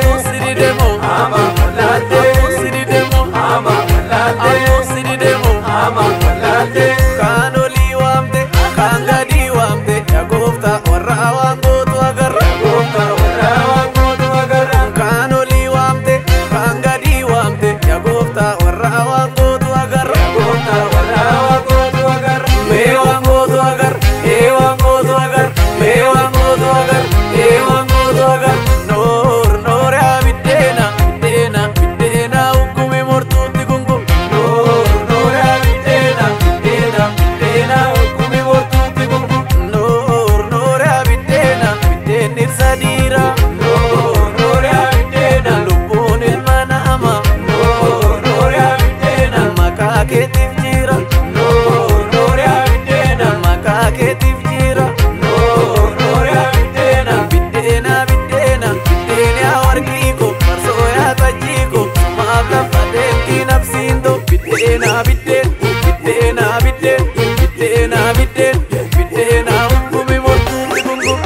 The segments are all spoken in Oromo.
Sididemo, Ama wallaalte. Sididemo, Ama wallaalte. Sididemo, Ama wallaalte. Kaan olii waamte, kaan gadii waamte, yaa gooftaa warra waan gootu agarra. Gooftaa warra waan gootu agarra. Kaan olii waamte, kaan gadii waamte, yaa gooftaa warra waan gootu agarra. Gooftaa warra waan gootu agarra. Mee waan gootu agarra, ee waan gootu agarra, mee waan gootu agarra, ee waan gootu agarra. Noor noor yaa biddeena, biddeena, biddeena uggumi mortuutti gungum. Noor noora biddeena biddeena biddeena okkumi mortuutti gurguru. Noor noor yaa biddeena, biddeen dhirsa dhiira. Noor noora biddeena. Lubbuun ilma namaa Noor noora biddeena. maqaa keetiif jira. Noor noora biddeena. Maqaa keetiif jira. Noor noora biddeena. Biddeena biddeena biddeena yaa warqii ko farsoo yaa tajjii ko maaf lafa deemtii nabsiin to biddeena biddeen biddeena biddeen biddeena biddeen biddeena uggumi mortuutti gungum.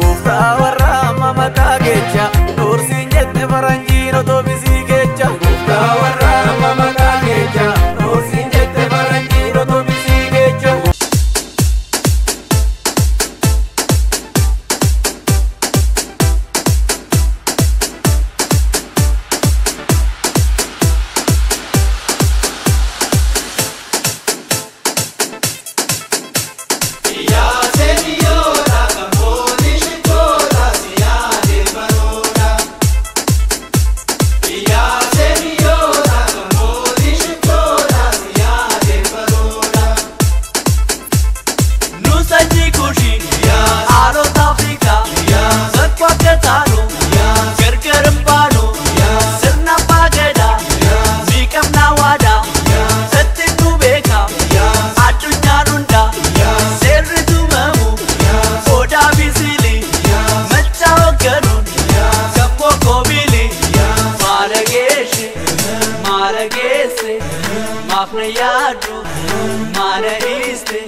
Gooftaa warra amma maqaa kecha doorsiin jette faranjiin otoo bisii kecha. Gooftaa warra amma maqaa kecha noorsiin jette faranjiin otoo bisii kecha. Maafna yaadu maana dhiiste.